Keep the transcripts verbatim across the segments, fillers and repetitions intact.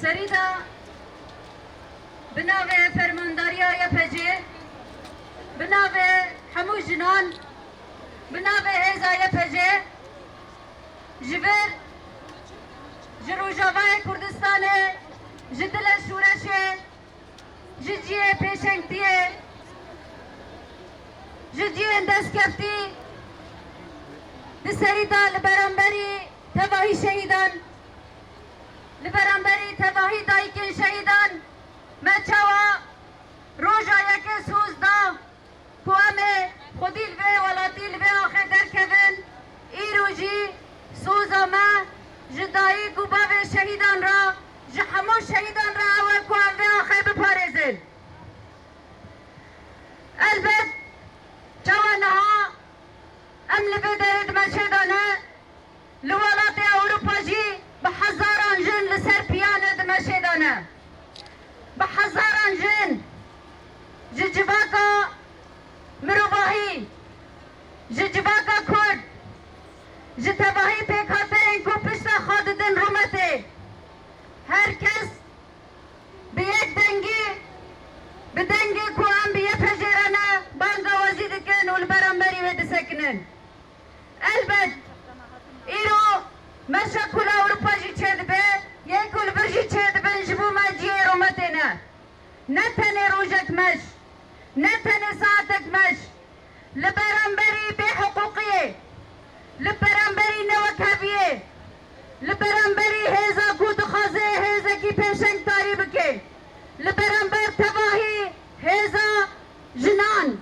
Serî de bi navê fermandariya Y P G, bi navê hemû jinan, bi navê hêza Y P G, ji vir, ji Rojavayê Kurdistanê, ji dilê şûreşê, ji cihê pêşengtiyê, ji cihên destkeftî, di serî de li beramberî tevahî şehîdan, li beramberî tevahî dayikên şehîdan me çawa roja yekê soz da ku em ê xwedî li vê welatî, li vê axê derkevin, îro jî soza me ji dayik û bavê şehîdan re, ji hemû şehîdan re ew e ku em vê axê biparêzin. Elbet, çawa niha em li vê derê dimeşê de ne, li welatê Ewropa jî bi hezaran jin li ser piyane dimeşê de ne. Bi hezaran jin ji civaka mirovahî, ji civaka Kurd, ji tevahî pêkhateyên ku pişta xwe didin rûmetê, her kes bi yek dengî, bi dengê ku em bi Y P G re ne, banga wezî dikin û li beramberî wê disekinin. Elbet, îro meşa ku li Ewropa jî çêdibe, yê ku li vir jî çêdibin ji bo me cihê rûmetê ne. Ne tenê rojek meş, ne tenê saetek meş, li beramberî bêhiqûqiyê, li beramberî newekheviyê, li beramberî hêza ku dixwaze hêzekî pêşengtarî bike, li beramber tevahî hêza jinan.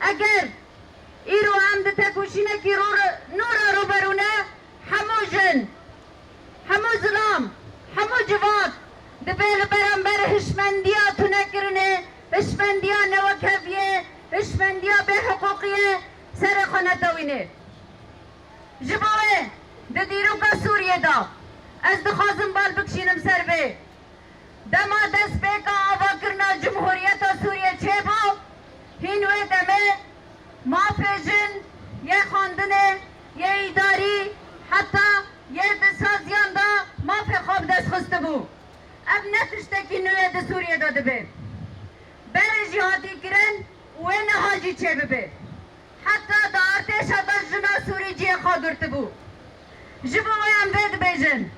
Eger îro em di tekoşînekî rû-, nû re rûberû ne, hemû jin, hemû zilam, hemû civak dibe li beramber hişmendiya tunekirinê, hişmendiya newekheviyê, hişmendiya bêhiqûqiyê serê xwe netewîne. Ji bo wê di dîroka Sûriyê de ez dixwazim bal bikişînim ser vê. Dema destpêka avakirina Cumhuriyeta Sûriyê çêbû, hîn wê demê mafê jin yê xwendinê, yê îdarî, heta yê di saziyan de mafê xwe bi dest xistibû. Ev ne tiştekî nû ye di Sûriyê de dibe. Berê jî hatî kirin û wê niha jî çêbibe. Heta di artêşa de jina Sûrî cihê xwe girtibû. Ji bo wê em vê dibêjin,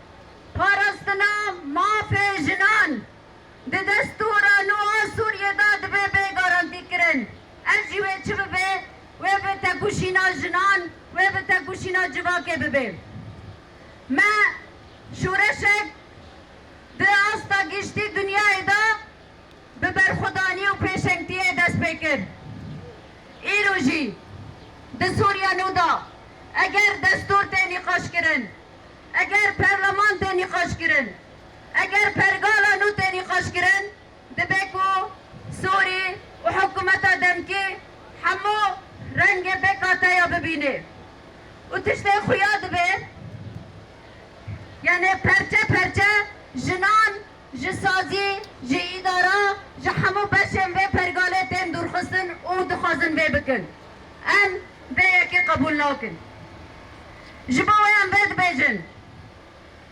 parastina mafê jinan di destûra nû a Sûriyê de dibe bê garantîkirin. Ev jî wê çi bibe? Wê bi tekoşîna jinan, wê bi tekoşîna civakê bibe. Me şoreşek di asta giştî dinyayê de bi berxwedanî û pêşengtiyê dest pê kir. Îro jî di Sûriya nû de eger destûr tê nîqaşkirin, eger perleman tê nîqaşkirin, eger pergala nû tê nîqaşkirin, dibe ku Sûrî û hikûmeta demkî hemû rengê pêkateya bibîne. Û tiştê xuya dibe, yanî perçe perçe jinan ji sazî, ji îdara, ji hemû beşên vê pergalê tên dûrxistin û dixwazin vê bikin. Em vê yekê qebûl nakin. Ji bo wê em vê dibêjin,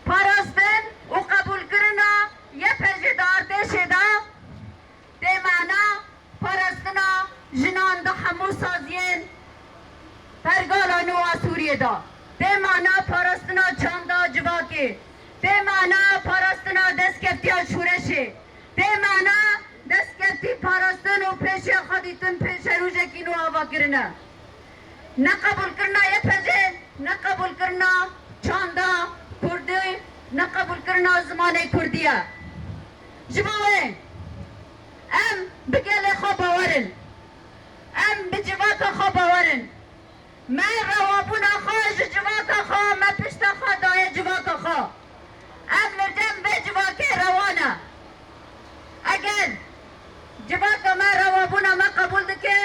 parastin û qebûlkirina Y P G di artêşê de tê mana parastina jinan di hemû saziyên pergala nû a Sûriyê de. Tê mana parastina çanda civakê. Tê mana parastina destkeftiya şûreşê. Tê mana destkeftî parastin û pêşiya xwe dîtin pêşerojekî nû ava kirine. Neqebûlkirina Y P G, neqebûlkirina çanda kurdî, neqebûlkirina zimanê kurdî ye. Ji bo wê em bi gelê xwe bawer in. Em bi civaka xwe bawer in. Me rewabûna xwe ji civaka xwe, me pişta xwe daye civaka xwe. Em li cem vê civakê rewa ne. Eger civaka me rewabûna me qebûl dike,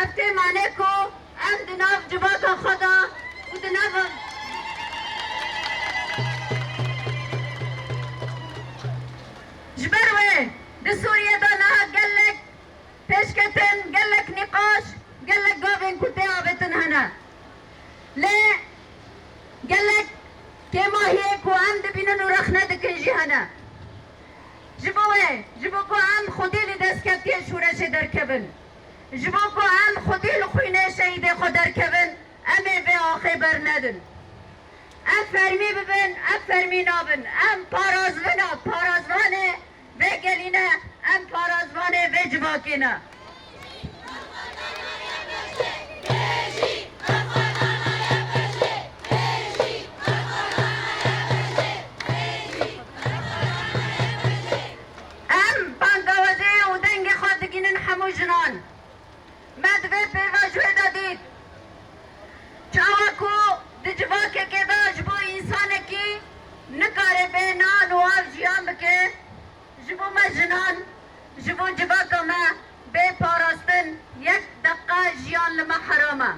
ev tê manê ku em di nav civaka xwe de û di nav Ji ber wê di Sûriyê de niha gelek pêşketin, gelek nîqaş, gelek gavên ku tê avêtin hene. Lê gelek kêmahiyê ku em dibînin û rexne dikin jî Ji bo ku em xwedî li destkeftiyê şûreşê derkevin, ji bo ku em xwedî li xwînê şehîdê xwe derkevin, em ê vê axê bernedin. Em fermî bibin, em fermî nabin. Em parazvina, parazvanê vê gelî ne, em parazvanê vê civakê ne. Em bangawazê û dengê xwe digînin hemû jinan. Me di vê pêvajoyê de dît, çawa ku di civakekê de ji bo însanekî nikare bê nan û av jiyan bike, ji bo me jinan, ji bo civaka me bê parastin yek deqa jiyan li me heram e.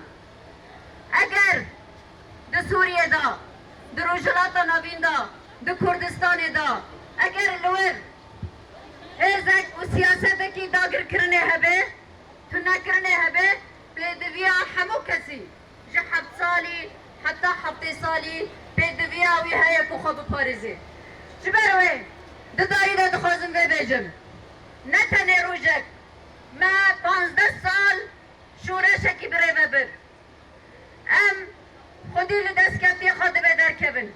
Eger di Sûriyê de, di Rojhilata Navîn de, di Kurdistanê de, eger li wir hêzek û siyasetekî dagirkirinê hebe, tunekirinê hebe, pêdiviya hemû kesî ji heft salî heta heftê salî pêdiviya wî heye ku xwe biparêzê. Ji ber wê di dayî de dixwazim vê bêjim. Ne tenê rojek, me panzdeh sal şoreşekî bi rê ve bir. Em xwedî li destkeftiyê xwe divê derkevin.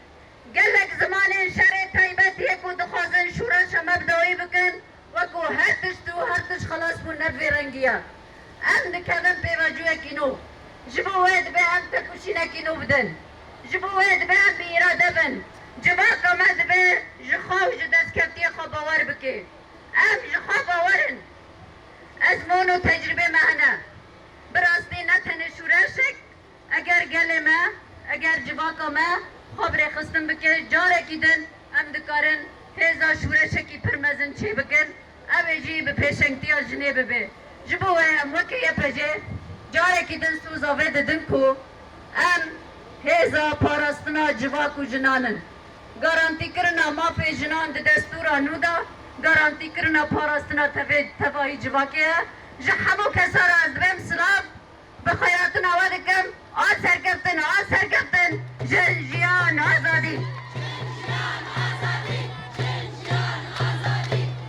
Gelek zimanên şerê taybet heye ku dixwazin şoreşa me bi dawî bikin, wekû her tişt û her tişt xelas bû ne bi vê rengî ye. Em dikevin pêvajoyekî nû. Ji bo wê dibe em tekoşînekî nû bidin. Ji bo wê dibe em bi îrade bin. Civaka me dibe ji xwe û ji destkeftiyê xwe bawer bike. Em ji xwe bawer in. Ezmûn û tecrûbê me hene. Bi rastî ne tenê şoreşek, eger gelê me, eger civaka me xwe bi rêxistin bike, carekî din em dikarin hêza şoreşekî pir mezin çêbikin, ew ê jî bi pêşengtiya jinê bibe. Ji bo wê em weke Y P G carekî din soza vê didin ku em hêza parastina civak û jinan in. Garantîkirina mafê jinan di destûra nû de garantîkirina parastina tevê, tevahî civakê ye. Ji hemû kesa re ez dibêm silav, bi xeyratina we dikim.